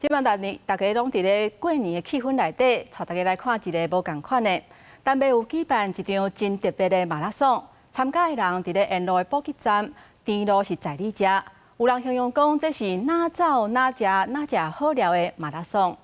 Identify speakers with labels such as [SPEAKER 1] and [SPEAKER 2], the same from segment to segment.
[SPEAKER 1] 這擺大年大家攏佇咧過年的氣氛內底，帶大家來看一个無仝款的。丹麥有舉辦一場真特別的馬拉松，參加的人佇咧沿路的補給站，甜路是載你食。有人形容講，這是哪走哪食哪食好料的馬拉松。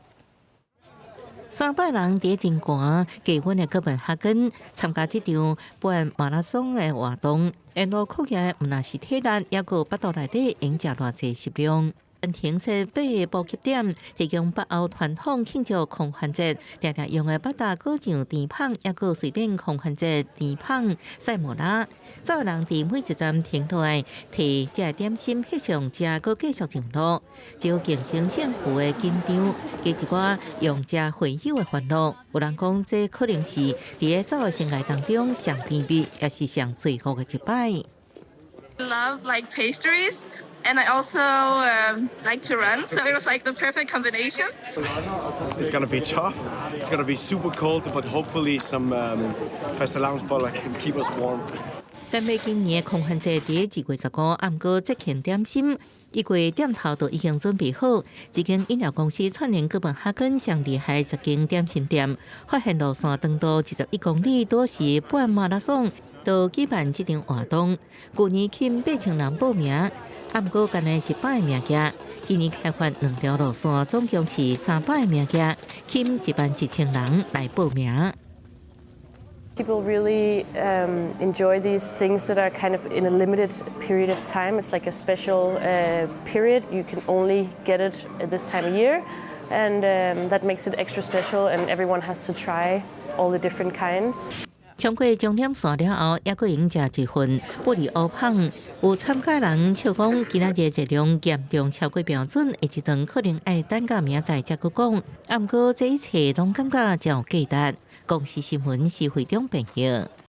[SPEAKER 2] 300人佇真寒低溫的哥本哈根參加這場半馬拉松的活動，沿路考驗毋但是體力，抑閣腹肚內底會食偌濟食量。停設八个補給點，提供北歐傳統慶祝狂歡節，定定用的八達果醬甜麭，抑閣瑞典狂歡節甜麭賽姆拉。走的人佇每一站停落來，提這个點心翕相食，閣繼續上路。只有競爭勝負的緊張，加一寡用食會友的歡樂。有人講，這可能是佇咧走的生涯當中上甜蜜，也是上罪惡的一擺。
[SPEAKER 3] Love like pastries. And I also like to run, so it was like the perfect combination.
[SPEAKER 4] It's gonna be tough. It's gonna be super cold, but hopefully some Fastelavnsboller can keep us warm.
[SPEAKER 2] 丹麥今年的狂歡節佇2月15，毋過節慶點心一月店頭都已經準備好。這間飲料公司串聯哥本哈根上厲害10間點心店，發現路線長度21公里，都是半馬拉松，都舉辦這場活動。舊年吸8000人報名。毋過干焦100個名額，今年開發兩條路線，總共是300個名額，吸11,000人來報名。
[SPEAKER 5] People really enjoy these things that are kind of in a limited period of time. It's like a special period. You can only get it at this time of year, and that makes it extra special. And everyone has to try all the different kinds.
[SPEAKER 2] 衝過終點線了後，猶閣會用食一份布里歐麭。有參加人笑講，今仔日熱量嚴重超過標準，下一頓可能愛等到明仔載才閣講。毋過這一切攏感覺真有價值。公視新聞是會長編譯。